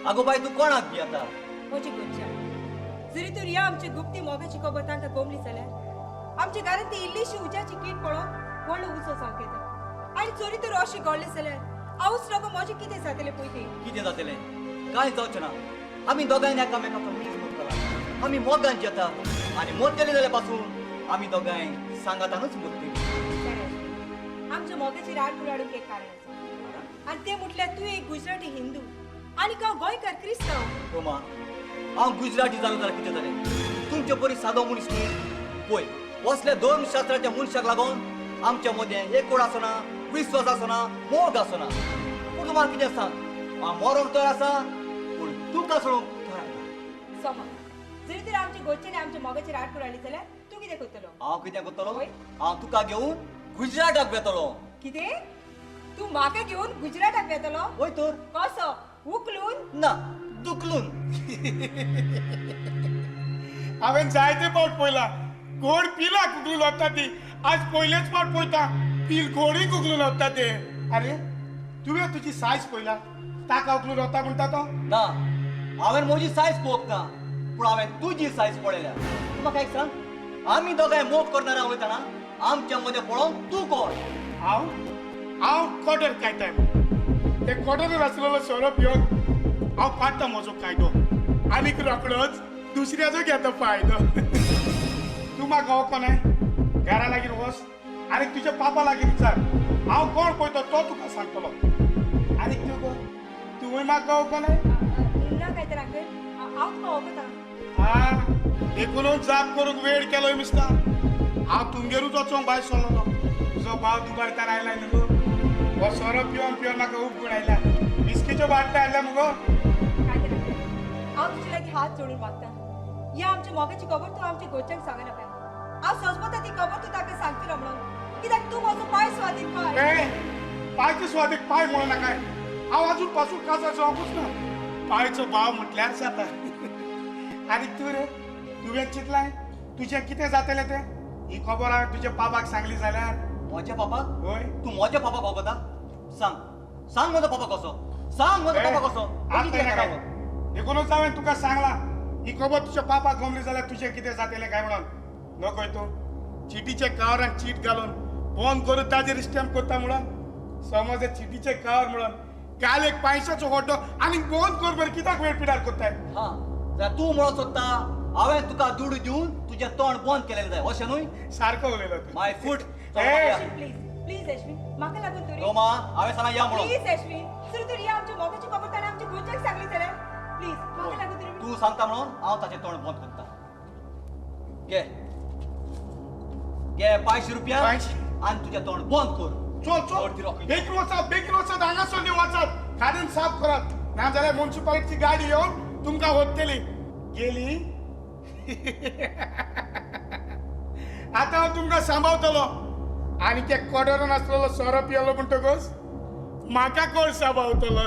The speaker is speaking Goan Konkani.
आगो बाय, तूं कोणाक भियेता? म्हजी घरच्या. जरी तर ह्या आमची गुप्ती मोगाची खबर तांकां गोमली जाल्यार आमच्या घरांत ती इल्लीशी उज्याची कीट पळोवन व्हडलो उजो जावंक येता. आनी चोरी तर अशें घडलें जाल्यार हांवूच नको म्हजें कितें जातलें पळय तें. कितें जातलें? कांय जावचें ना. आमी दोगांयनी एकामेकाचो मीस करतला. आमी मोगान जेता आनी मोरतली जाल्यार पासून आमी दोगांय सांगातानूच मोरतली. आमच्या मोगाची राड हाडूंक एक कारण आसा आनी तें म्हटल्यार तूं एक गुजराती हिंदू आनी हांव गोंयकार क्रिस्तांव. रोमा, हांव गुजराती जालो जाल्यार कितें जालें? तुमचे परी सादो मनीस न्हय. पळय, असल्या धर्मशास्त्राच्या मनशाक लागून आमच्या मदें एकोड आसना, विस्वास आसना, मोग आसना. पूण तूं म्हाका कितें सांग, हांव मरोंक तयार आसा पूण तुका सोडूंक तयार ना. सोमा, जरी तर आमच्या घरच्यांनी आमच्या मोगाची राड हाडली जाल्यार तूं कितें करतलो? हांव कितें करतलो? हांव तुका घेवन गुजराताक वेतलो. कितें? तूं म्हाका घेवन गुजराताक वेतलो? वय तर. कसो? उखलून? ना, दुखलून. हांवें जायते फावट पळयला गोड पिलाक उखलून वता ती. आज पयलेच फावट पळयता पील गोडीक उखलून वता ते. अरे तुवें तुजी सायज पळयला? ताका उखलून वता म्हणटा तो? ना, हांवें म्हजी सायज पळोवंक ना, पूण हांवें तुजी सायज पळयल्या. तूं म्हाका एक सांग, आमी दोगांय मोग करणार वयतना आमच्या मदें पळोवन तूं कोण? हांव हांव क्वॉर्टर कायताय. ते क्वॉर्टरार आसलेलो सोरो पिवन हांव काडटा म्हजो कायदो आनीक रोकडोच दुसऱ्याचो घेता फायदो. तूं म्हाका वळखनाय? घरा लागीं वच आनी तुज्या पापा लागीं विचार हांव कोण पळयतो तो तुका सांगतलो. आनीक तूं गो, तुवूय म्हाका वळखनाय? ना काय तर अंकल, हांव तुका वळखता. आं, देखूनच जाप करूंक वेळ केलो मिस्ता. हांव तुमगेरूच वचोंक भायर सरलो. तुजो भाव दुबायतान आयला न्हू गो, हो सोरो पिवन पिवन म्हाका उपगुण आयला. विस्कीच्यो बाटल्यो हाडल्या मुगो. काय तर अंकल, हांव तुजे लागीं हात जोडून मागता, ह्या आमच्या मोगाची खबर तूं आमच्या घरच्यांक सांगनाका. हांव सोजमता ती खबर तूं ताका सांगतलो म्हणून, कित्याक तूं म्हजो पांय स्वादीक पांय. पांयचे स्वादीक पांय म्हणूं नाकाय. हांव आजून पासून काजार जावंकूच ना. पांयचो भाव म्हटल्यार जाता. आनी तूं रे, तुवें चिंतलाय तुजें कितें जातलें तें? ही खबर हांवें तुज्या पापाक सांगली जाल्यार? म्हज्या पापाक? हय. तूं म्हज्या पापाक वळखता? सांग, सांग म्हजो पापा कसो, सांग म्हजो पापा कसो. देखूनच हांवें तुका सांगलां, ही खबर तुज्या पापाक गमली जाल्यार तुजें कितें जातलें काय म्हणून. नकय तूं चिटीचे कावरान चीट घालून बंद करून ताजेर स्टॅम्प करता म्हणून. समज चिटीचे कावर म्हणून काल एक पयशाचो होड्डो आनी बंद कर बरें, कित्याक वेळ पिडार करताय? हां, जाल्यार तूं म्हणूंक सोदता हांवें तुका दुडू दिवन तुजें तोंड बंद केलें जाय, अशें न्हय? सारको उलयलो तूं. My foot. Please please Ashwin, म्हाका लागून तरी. रोमा, हांवें सांगलां या म्हणून. प्लीज अश्विन, सर तर या आमच्या मोगाची खबर ताणें आमच्या घरच्यांक सांगली जाल्यार प्लीज म्हाका लागून तरी. तूं सांगता म्हणून हांव ताचें तोंड बंद करता. घे घे 500 रुपया आनी तुजें तोंड बंद कर. चल चल, बेगीन वचात, बेगीन वचात, हांगासर न्ही वचात, काडून साफ करात, ना जाल्यार म्युनिसिपालिटीची गाडी येवन तुमकां व्हरतली. गेली. आतां हांव तुमकां सांबाळतलो. आनी ते क्वॉर्टरान आसलेलो सोरो पियेलो म्हणटकच म्हाका कोण सांबाळतलो?